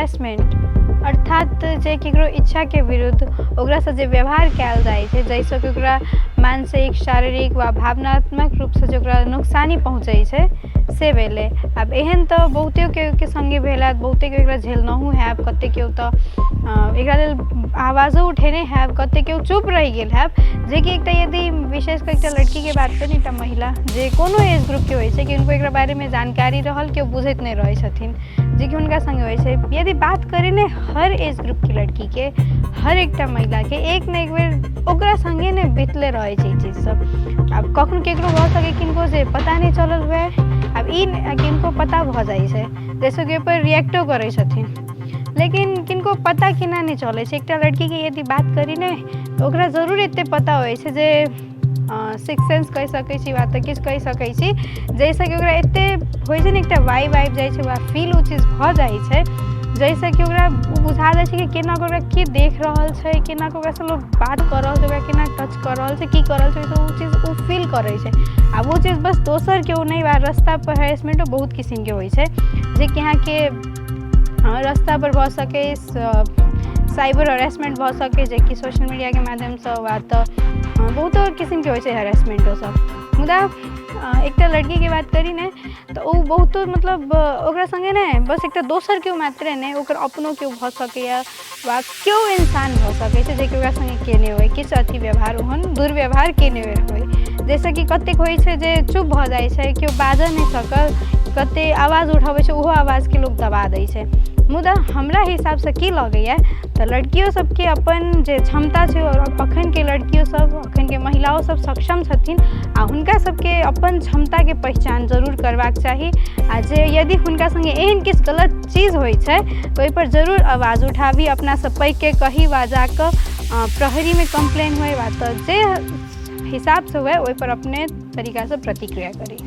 Harassment अर्थात जे ककरो इच्छाके विरुद्ध ओकरासँ जे व्यवहार कयल जाइ छै, जाहिसँ कि ओकरा मानसिक, शारीरिक वा भावनात्मक रूपसँ जे ओकरा नुकसानी पहुँचै छै, से भेलै। आब एहन तऽ बहुते केओके सङ्गे भेल हैत, बहुते केओ एकरा झेलनहुँ हैब, कतेक केओ तऽ एकरा लेल आवाजो उठेने हैब, कतेक केओ चुप रहि गेल हैब। जेकि एकटा यदि विशेष कऽ एकटा लड़कीके बात करी, एकटा महिला जे कोनो एज ग्रुपके होइ छै, किनको एकरा बारेमे जानकारी रहल, केओ बुझैत नहि रहै छथिन जेकि हुनका सङ्गे होइ छै। यदि बात करी ने हर एज ग्रुपके लड़कीके, हर एकटा महिलाके एक ने एक बेर ओकरा सङ्गे ने बितले रहै छै ई चीजसभ। आब कखनो ककरो भऽ सकै किनको जे पता नहि चलल हुए, आब ई किनको पता भऽ जाइ छै, जाहिसँ कि ओहिपर रिएक्टो करै छथिन, लेकिन किनको पता केना नहि चलै छै। एकटा लड़कीके यदि बात करी ने तऽ ओकरा जरूर एतेक पता होइ छै जे सिक्स सेंस कहि सकै छी वा तऽ किछु कहि सकै छी, जाहिसँ कि ओकरा एतेक होइ छै ने, एकटा वाइब आबि जाइ छै वा फील ओ चीज भऽ जाइ छै, जाहिसँ कि ओकरा ओ बुझा जाइ छै कि केना कऽ ओकरा के देख रहल छै, केना कऽ ओकरासँ लोक बात कऽ रहल छै, ओकरा केना टच कऽ रहल छै, की कऽ रहल छै। ओहिसँ ओ चीज ओ फील करै छै। आब ओ चीज बस दोसर केओ नहि वा रस्तापर हेरेसमेन्टो बहुत किसिमके होइ छै, जेकि अहाँके रस्तापर भऽ सकै, साइबर हेरेसमेन्ट भऽ सकै, जेकि सोशल मीडियाके माध्यमसँ वा तऽ बहुतो किसिमके होइ छै हेरेसमेन्टो सब। मुदा एकटा लड़कीके बात करी ने तऽ ओ बहुतो मतलब ओकरा सङ्गे ने बस एकटा दोसर केओ मात्रे नहि, ओकर अपनो केओ भऽ सकैए वा केओ इन्सान भऽ सकै छै, जेकि ओकरा सङ्गे केने होइ किछु अथी व्यवहार, ओहन दुर्व्यवहार केने होइ, जाहिसँ कि कतेक होइ छै जे चुप भऽ जाइ छै, केओ बाजऽ नहि सकल, कतेक आवाज उठबै छै, ओहो आवाजके लोक दबा दै छै। मुदा हमरा हिसाबसँ की लगैए तऽ लड़कियो सबके अपन जे क्षमता छै आओर अखनके लड़कियो सब, अखनके महिलाओ सब सक्षम छथिन आ हुनका सबके अपन क्षमताके पहिचान जरूर करबाक चाही आ जे यदि हुनका सङ्गे एहन किछु गलत चीज होइ छै तऽ ओहिपर जरूर आवाज उठाबी, अपनासँ पैघके कही वा जाकऽ प्रहरीमे कम्प्लेन होइ वा तऽ जे हिसाबसँ हुए ओहिपर अपने तरीकासँ प्रतिक्रिया करी।